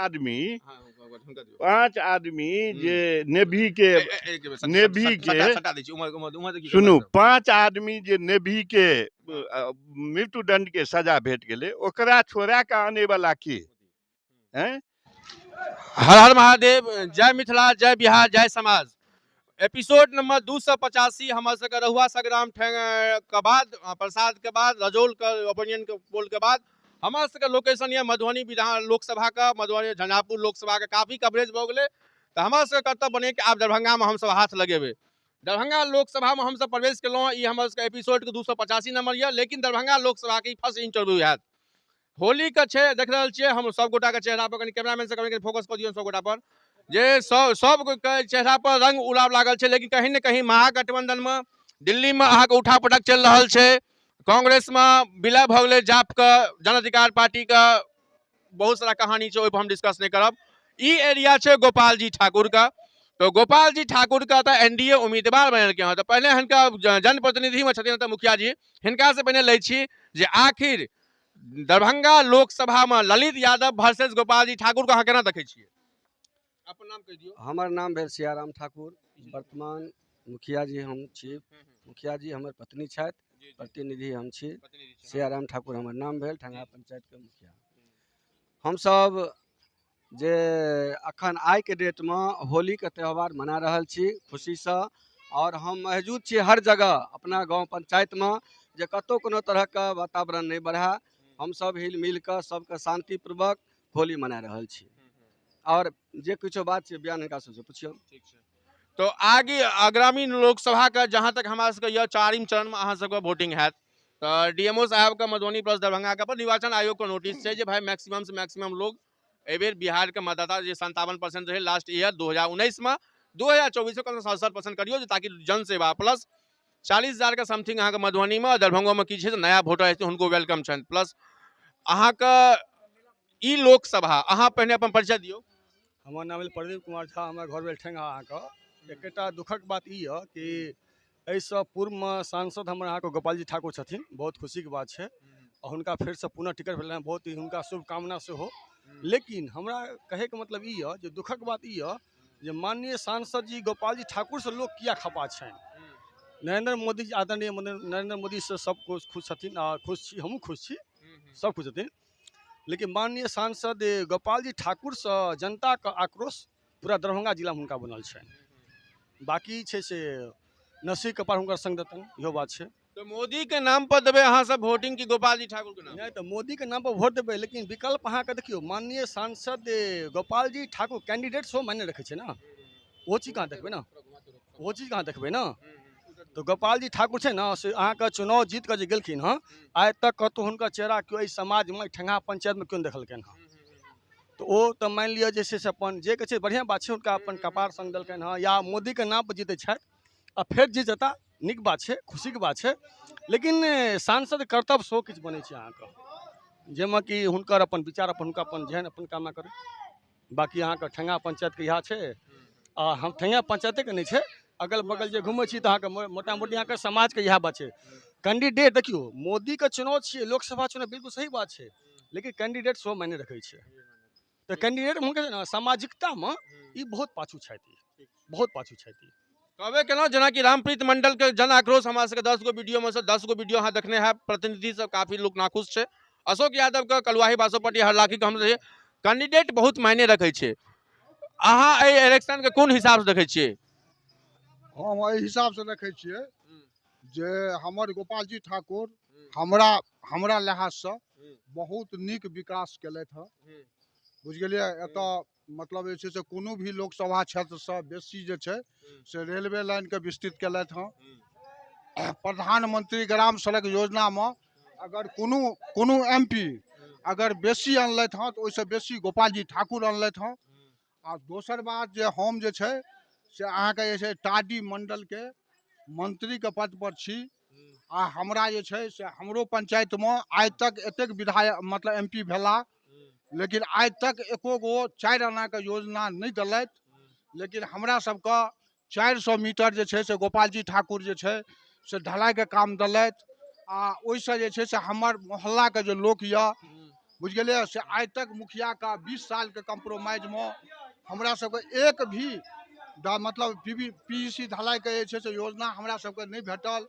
आदमी, 5 आदमी जे नेभी के, नेभी के सुनू, 5 आदमी जे नेभी के मृत्युदंड के सजा भेट गेलै, ओकरा छोड़ा के आने वाला के हैं? हर हर महादेव, जय मिथिला, जय बिहार, जय समाज। एपिसोड नंबर 285 हमर सबके रहुआ संग्राम के बाद, प्रसाद के बाद, रजौल के ओपिनियन के पोल के बाद हमर सबके लोकेशन यऽ मधुबनी विधान लोकसभा के, मधुबनी झंझारपुर लोकसभा के काफी कवरेज भऽ गेलै। तऽ हमर सबके कर्तव्य बने कि आब दरभंगामे हमसब हाथ लगेबै। दरभंगा लोकसभामे हमसब प्रवेश केलहुँ। ई हमर सबके एपिसोडके 285 नंबर यऽ, लेकिन दरभंगा लोकसभाके ई फर्स्ट इंटरव्यू हैत। होली के छै, देख रहल छियै हम सब गोटा के चेहरा पर, कनि कैमरामैन से कनि फोकस कऽ दियौ सब गोटा पर, जे सब के चेहरा पर रंग उलाब लागल छै। लेकिन कहीं ने कहीं महागठबंधन में दिल्ली में अहाँके उठा पटक चलि रहल छै, कांग्रेस में विलय भऽ गेलै जाप के, जन अधिकार पार्टी के बहुत सारा कहानी छै, ओहि पर हम डिस्कस नहि करब। ई एरिया छै गोपाल जी ठाकुर के, तो गोपाल जी ठाकुर के तऽ एनडीए उम्मीदवार बनेलकै हँ। तऽ पहिले हिनका जनप्रतिनिधि में छथिन तऽ मुखिया जी, हिनका से पहिने लै छी जे आखिर दरभंगा लोकसभा में ललित यादव वर्सेस गोपाल जी ठाकुर के अहाँ केना देखै छियै? अपन नाम कहि दियौ। हमर नाम भेल सियाराम ठाकुर, वर्तमान मुखिया जी हम छी। मुखिया जी हमर पत्नी छथि, प्रतिनिधि हम छी। सियाराम ठाकुर हमर नाम भेल, ठंगा पंचायत के मुखिया। हमसब जे अखन आइके डेटमे होलीके त्यौहार मना रहल छी खुशीसँ, आओर हम मौजूद छी हर जगह अपना गाँव पंचायतमे जे कतहु कोनो तरहके वातावरण नहि बढ़ए। हमसब हिल मिल कऽ सबके शान्तिपूर्वक होली मना रहल छी। आओर जे किछो बात छै बयान हिनका सबसँ पुछियौ। ठीक छै। तो आगे आगामी लोकसभा के जहाँ तक हमरा सबके यह चारिम चरण में अहाँ सबके वोटिंग हैत, तऽ डीएमओ साहब के मधुबनी प्लस दरभंगा के पर निर्वाचन आयोग के नोटिस छै जे भाई मैक्सिमम से मैक्सिमम लोग एहिबेर बिहार के मतदाता जे 57% रहे लास्ट ईयर 2019 में, 2024 में कम से कम 67% करियो, जे ताकि जन सेवा प्लस 40,000 के समथिंग अहाँके मधुबनी में और दरभंगो में की छै नया वोटर हेतै हुनको welcome छनि। प्लस अहाँके ई लोकसभा, अहाँ पहिने अपन परिचय दियौ। हमर नाम भेल प्रदीप कुमार झा, हमर घर भेल ठेंगा। अहाँके एकेटा दुखक बात ई यऽ कि एहिसँ पूर्वमे सांसद हमर अहाँके गोपालजी ठाकुर छथिन, बहुत खुशीके बात छै, आ हुनका फेरसँ पुनः टिकट भेलनि, बहुत ही हुनका शुभकामना सेहो। लेकिन हमरा कहैके मतलब ई यऽ जे दुखक बात ई यऽ जे माननीय सांसद जी गोपालजी ठाकुरसँ लोक किया खपा छनि। नरेंद्र मोदी जी, आदरणीय नरेंद्र मोदीसँ सब खुश छथिन आ खुश छी, हमहूँ खुश छी, सब खुश छथिन। लेकिन माननीय सांसद गोपालजी ठाकुरसँ जनताके आक्रोश पूरा दरभंगा जिलामे हुनका बनल छनि। बाकी छै से नसीब कपार हुनकर संग देतनि, इहो बात छै। तो मोदी के नाम पर देबै अहाँ सब वोटिंग कि गोपाल जी ठाकुर के नाम? नहि, तऽ मोदी के नाम पर वोट देबै, लेकिन विकल्प अहाँके देखियौ, माननीय सांसद गोपाल जी ठाकुर कैंडिडेट सेहो मायने रखै छै ने, ओहो चीज कहाँ देखबै ने, ओहो चीज कहाँ देखबै ने। तऽ गोपाल जी ठाकुर छै ने से अहाँके चुनाव जीत कऽ जे गेलखिन हँ, आइ तक कतहु हुनकर चेहरा केओ एहि समाजमे ठेंगा पंचायतमे केओ नहि देखलकनि हँ। तऽ ओ तऽ मानि लिअ जे छै से अपन जे कहै छै बढ़िआँ बात छै, हुनका अपन कपार सङ्ग देलकनि हँ, या मोदीके नामपर जीतै छथि आ फेर जीत जेता, नीक बात छै, खुशीके बात छै। लेकिन सांसद कर्तव्य सेहो किछु बनै छै अहाँके, जाहिमे कि हुनकर अपन विचार, अपन हुनका अपन जेहन अपन कामना करै। बाकी अहाँके ठेंगा पंचायतके इएह छै, आ हम ठेंगा पंचायतेके नहि छै, अगल बगल जे घुमै छी तऽ अहाँके मोटा मोटी अहाँके समाजके इएह बात छै। कैंडिडेट देखियौ, मोदीके चुनाव छियै, लोकसभा चुनाव, बिल्कुल सही बात छै, लेकिन कैंडिडेट सेहो मायने रखै छै। तऽ कैंडिडेट हुनकर ने सामाजिकतामे ई बहुत पाछू छथि, बहुत पाछू छथि। कहबे केलहुँ जेनाकि रामप्रीत मंडलके जन आक्रोश हमरा सबके 10 गो वीडियोमे से 10 गो वीडियो अहाँ देखने हैब, प्रतिनिधि सब काफी लोक नाखुश छै। अशोक यादवके कलुआही बासोपट्टी हरलाखीके हम कैंडिडेट बहुत मायने रखै छै। अहाँ एहि इलेक्शनके कोन हिसाबसँ देखै छियै? हम एहि हिसाबसँ देखै छियै जे हमर गोपालजी ठाकुर हमरा हमरा लिहाजसँ बहुत नीक विकास केलथि हँ, बुझि गेलियै। एतऽ मतलब जे छै से कोनो भी लोकसभा क्षेत्रसँ बेसी जे छै से रेलवे लाइनके विस्तृत केलथि हँ। प्रधानमंत्री ग्राम सड़क योजनामे अगर कोनो कोनो एम पी अगर बेसी अनलथि हँ तऽ ओहिसँ बेसी गोपालजी ठाकुर अनलथि हँ। आ दोसर बात जे हम जे छै से अहाँके जे छै टाडी मण्डलके मंत्रीके पद पर छी, आ हमरा जे छै से हमरो पंचायतमे आइ तक एतेक विधायक मतलब एम पी भेला, लेकिन आइ तक एको गो 4 आनाके योजना नहि देलथि। लेकिन हमरा सबके 400 मीटर जे छै से गोपालजी ठाकुर जे छै से ढलाइके काम देलथि, आ ओहिसँ जे छै से हमर मोहल्लाके जे लोक यऽ बुझि गेलियै। से आइ तक मुखियाके 20 सालके कम्प्रोमाइजमे हमरा सबके एक भी मतलब पी सी ढलाइके जे छै से योजना हमरा सबके नहि भेटल।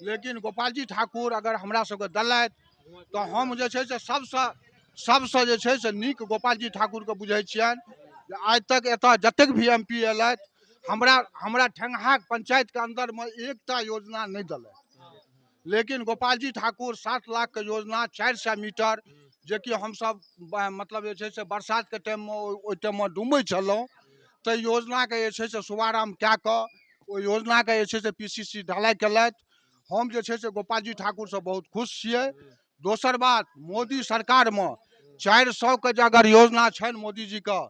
लेकिन गोपालजी ठाकुर अगर हमरा सबके देलथि तऽ हम जे छै से सबसँ सबसँ जे छै से नीक गोपालजी ठाकुरके बुझै छियनि जे आइ तक एतऽ जतेक भी एम पी एलथि, हमरा हमरा ठेंगहा पंचायतके अन्दरमे एकटा योजना नहि देलथि। लेकिन गोपालजी ठाकुर 7 लाखके योजना 400 मीटर, जेकि हमसब मतलब जे छै से बरसातके टाइममे ओहि टाइममे डूबै छलहुँ, ताहि योजनाके जे छै से शुभारम्भ कए कऽ ओहि योजनाके जे छै से पी सी सी ढलाइ केलथि। हम जे छै से गोपालजी ठाकुरसँ बहुत खुश छियै। दोसर बात, मोदी सरकारमे 400के जे अगर योजना छनि मोदीजीके,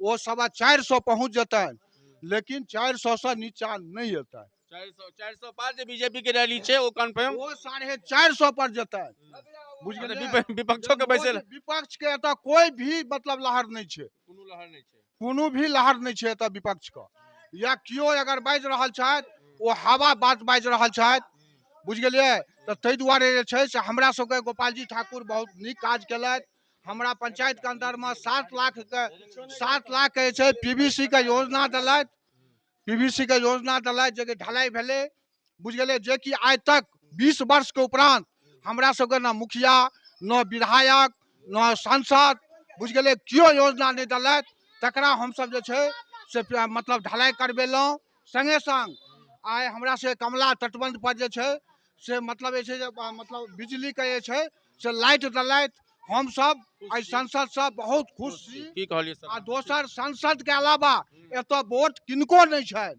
ओ 425 पहुँच जेतनि, लेकिन 400सँ नीचा नहि एतनि। 400, 400 पार जे बीजेपी के रैली छै, ओ कन्फर्म। ओ 450 पर जेतनि, बुझि गेलियै? विपक्षो के बैसे विपक्ष के एतऽ कोई भी मतलब लहर नहि छै। कोनो लहर नहि छै। कोनो भी लहर नहि छै एतऽ विपक्ष के। या केओ अगर बाजि रहल छथि, ओ हवा बात बाजि रहल छथि, बुझि गेलियै? तऽ ताहि दुआरे जे छै से हमरा सबके गोपालजी ठाकुर बहुत नीक काज केलथि। हमरा पंचायतके अन्दरमे 7 लाखके जे छै पीवीसी के योजना देलथि। पीवीसी के योजना देलथि, जेकि ढलाई भेलै, बुझि गेलियै? जेकि आइ तक 20 वर्षके उपरान्त हमरा सबके न मुखिया, न विधायक, न सांसद, बुझि गेलियै, केओ योजना नहि देलथि। तकरा हमसब जे छै से मतलब ढलाई करबेलहुँ। संगे संग आइ हमरा से कमला तटबंध पर जे छै से मतलब जे छै जे मतलब बिजलीके जे छै से लाइट देलथि। हमसब एहि संसदसँ बहुत खुश छी। की कहलियै सर? आ दोसर, संसदके अलावा एतऽ वोट किनको नहि छै,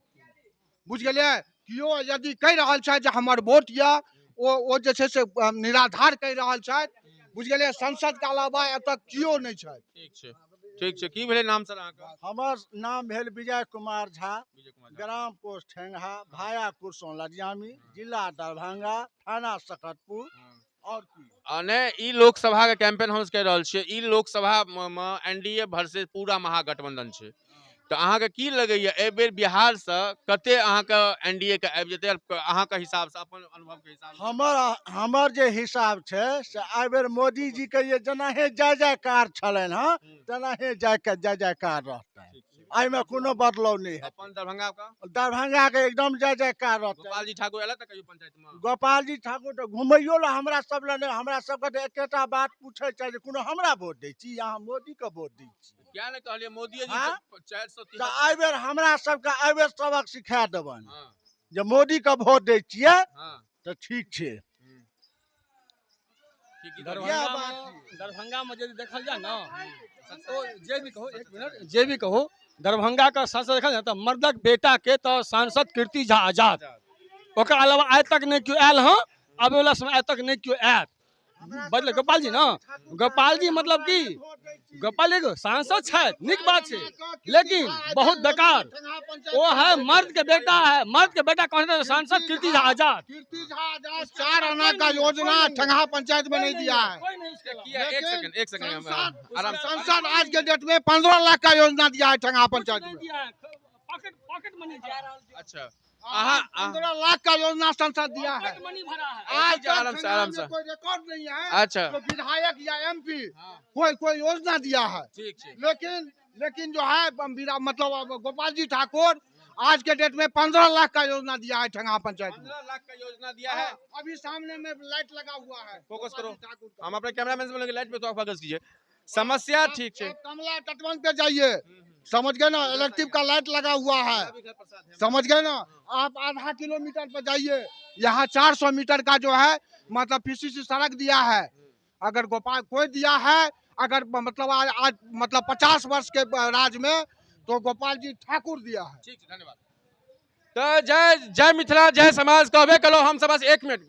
बुझि गेलियै? केओ यदि कहि रहल छथि जे हमर वोट यऽ, ओ ओ जे छै से निराधार कहि रहल छथि, बुझि गेलियै? संसदके अलावा एतऽ केओ नहि छथि। ठीक छै, ठीक छै। की भेलै नाम सर अहाँके? हमर नाम भेल विजय कुमार झा। विजय कुमार झा। ग्राम पोस्ट ठेंगहा, भाया कुरसों लदियामी, जिला दरभंगा, थाना सकतपुर। और की? आ नहि, ई लोकसभा के कैंपेन हम कहि रहल छियै। ई लोकसभा मे एनडीए वर्सेस पूरा महागठबंधन छै, तऽ अहाँके की लगैया, एहि बेर बिहारसँ कते अहाँके एनडीए के आबि जेतै, अहाँके हिसाबसँ, अपन अनुभव के हिसाबसँ? हमर हमर जे हिसाब छै से एहि बेर मोदी जी के जे जेनाहे जय जयकार छलनि हँ, तेनाहे जय के जय जयकार रहतनि। एहिमे कोनो बदलाव नहि हेतै। अपन दरभंगा का? दरभंगा के एकदम जय जयकार रहतै। गोपाल जी ठाकुर एला तऽ कहियो पंचायत मे? गोपाल जी ठाकुर तऽ घुमैयो लए हमरा सब लए नहि। हमरा सबके तऽ एकेटा बात पूछै छै जे कोनो हमरा वोट दै छी या अहाँ मोदीके वोट दै छी? किया ने कहलियै मोदी जी? हाँ? 400 तऽ एहि बेर हमरा सबके एहि बेर सबक सिखा देबनि जे मोदीके वोट दै छियै तऽ ठीक छै। की इएह बात। दरभंगामे दरभंगामे यदि देखल जाय ने, ओ जे भी कहो, एक मिनट, जे भी कहो, दरभंगा के सांसद देखल जाय तऽ मर्दक बेटा के तऽ सांसद कीर्ति झा आजाद, ओकर अलावा आइ तक नहि केओ आयल हँ, आबै वाला समय आइ तक नहि केओ आयत। बदले गोपाल जी ने, गोपाल जी मतलब की गोपाल जी सांसद छथि, नीक बात छै, लेकिन बहुत बेकार वो है। मर्द के बेटा है, मर्द के बेटा कौन है? सांसद कीर्ति झा आजाद। कीर्ति झा आजाद 4 आना का योजना ठंगहा पंचायत में नहीं दिया है। कोई नहीं इसके अलावा। किया? एक सेकंड, एक सेकंड, आराम से। संसद आज के डेट में 15 लाख का योजना दिया है ठंगहा पंचायत नहीं में। दिया है, पॉकेट पॉकेट मनी दिया है। अच्छा, अहाँ 15 लाख का योजना संसद दिया है। पॉकेट मनी भरा है। आज तक आराम से, आराम ठंगहा से। में कोई रिकॉर्ड नहीं है तो विधायक या एमपी कोई कोई योजना दिया है। ठीक छै। लेकिन लेकिन जो है मतलब अब गोपाल जी ठाकुर आज के डेट में 15 लाख का योजना दिया है ठंगहा पंचायत में। 15 लाख का योजना दिया है। हाँ, अभी सामने में लाइट लगा हुआ है। फोकस गोपाल करो। जी ठाकुर का। हम अपने कैमरामैन से बोलेंगे, लाइट पे तो फोकस कीजिए। समस्या ठीक छै। आप कमला तटबंध पे जाइए, समझ गए ना? इलेक्ट्रिक का लाइट लगा हुआ है, समझ गए ना आप? आधा किलोमीटर पर जाइए, यहाँ 400 मीटर का जो है मतलब पीसीसी सड़क दिया है। अगर गोपाल कोई दिया है, अगर मतलब आज आज मतलब 50 वर्ष के राज में, तो गोपाल जी ठाकुर दिया है। ठीक छै, धन्यवाद। तऽ जय जय मिथिला, जय समाज। कहबे केलहुँ हमसब, बस एक मिनट,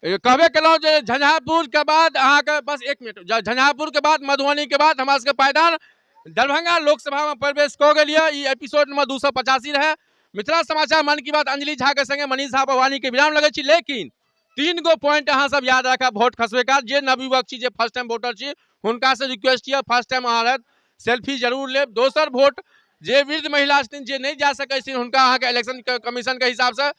कहबे केलहुँ जे झंझारपुर के बाद अहाँके, बस एक मिनट, झंझारपुर के बाद, मधुबनी के बाद हमरा सबके पायदान दरभंगा लोकसभा में प्रवेश कऽ गेल यऽ। ई एपिसोड नंबर 285 रहै। मिथिला समाचार मन की बात, अंजलि झा के संगे मनीष झा भवानी के विराम लगै छी, लेकिन तीन गो पॉइंट अहाँ सब याद राखब। वोट खसबै काल जे नवयुवक छी, जे फर्स्ट टाइम वोटर छी, हुनका से रिक्वेस्ट यऽ, फर्स्ट टाइम अहाँ रहत, सेल्फी जरूर लेब। दोसर वोट जे वृद्ध महिला छथिन, जे नहि जा सकै छथिन, हुनका अहाँके इलेक्शन कमीशन के हिसाबसँ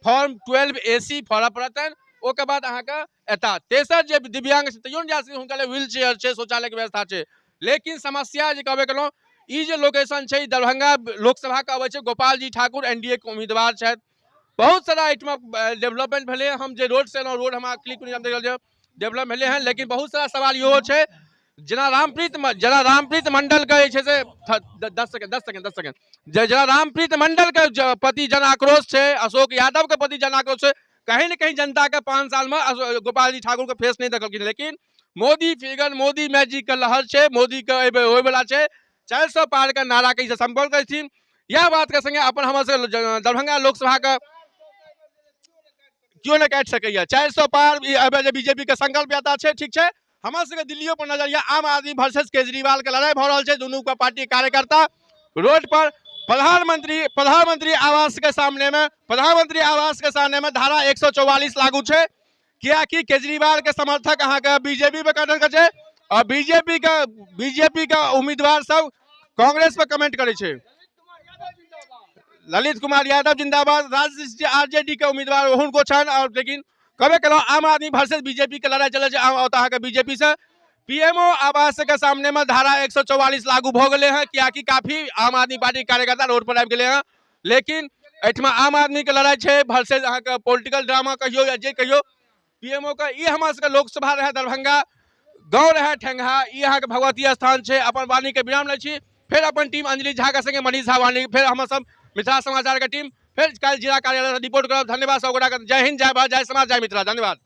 फॉर्म 12 ए सी भरऽ पड़तनि। ओकर बाद अहाँके एता। तेसर जे दिव्यांग छै तैयो नहि जा सकै, हुनका लेल व्हील चेयर छै, शौचालयके व्यवस्था छै। लेकिन समस्या जे कहबे केलहुँ, ई जे लोकेशन छै ई दरभंगा लोकसभाके अबै छै। गोपाल जी ठाकुर एनडीए के उम्मीदवार छथि। बहुत सारा एहिठमा डेवलपमेंट भेलै। हम जे रोड से एलहुँ, रोड हमरा क्लिक देख रहल छै, डेवलप भेलै हँ। लेकिन बहुत सारा सवाल इहो छै, जेना रामप्रीत मंडलके जे छै से 10 सेकेंड 10 सेकेंड 10 सेकेंड, जेना रामप्रीत मंडलके प्रति जन आक्रोश छै, अशोक यादवके प्रति जन आक्रोश छै। कहीं ने कहीं जनताके 5 सालमे गोपाल जी ठाकुरके फेस नहि देखलखिन। लेकिन मोदी फिगर, मोदी मैजिकके लहर छै, मोदीके एहिबेर होइवला छै। 400 पार के नाराके ई संपर्क करै छी। इएह बातके संगे अपन हमर सबके दरभंगा लोकसभाके केओ नहि काटि सकैए। 400 पार ई एहिबेर जे बीजेपी के संकल्प यात्रा छै, ठीक छै। हमर सबके दिल्लियो पर नजर यऽ, आम आदमी वर्सेस केजरीवाल के लड़ाई भऽ रहल छै। दुनू के पार्टी कार्यकर्ता रोड पर प्रधानमंत्री आवास के सामने में, प्रधानमंत्री आवास के सामने में धारा 144 लागू छै। कियाकि केजरीवाल के समर्थक अहाँके बीजेपी पे कटल के छै और बीजेपी के उम्मीदवार सब कांग्रेस पर कमेंट करै छै। ललित कुमार यादव जिंदाबाद, राजद आरजेडी के उम्मीदवार हुनको छनि। और लेकिन कहबे केलहुँ, आम आदमी वर्सेस बीजेपी के लड़ाई चलै छै। अहाँके बीजेपी से पीएमओ आवास के सामने में धारा 144 लागू भऽ गेलै हँ, कियाकि काफी आम आदमी पार्टी कार्यकर्ता रोड पर आबि गेलै हँ। लेकिन एहिठमा आम आदमी के लड़ाई छै वर्सेस अहाँके पॉलिटिकल ड्रामा कहियौ या जे कहियौ। पीएमओ के ई हमर सबके लोकसभा रहै दरभंगा, गाँव रहै ठेंगहा, ई अहाँके भगवती स्थान छै। अपन वाणी के विराम लै छी। फेर अपन टीम अंजलि झा के संगे मनीष झा वाणी, फेर हमर सब मिथिला समाचार के टीम फेर काल्हि जिला कार्यालय रिपोर्ट करब। धन्यवाद सब गोटाके। जय हिंद, जय भारत, जय समाज, जय मिथिला। धन्यवाद।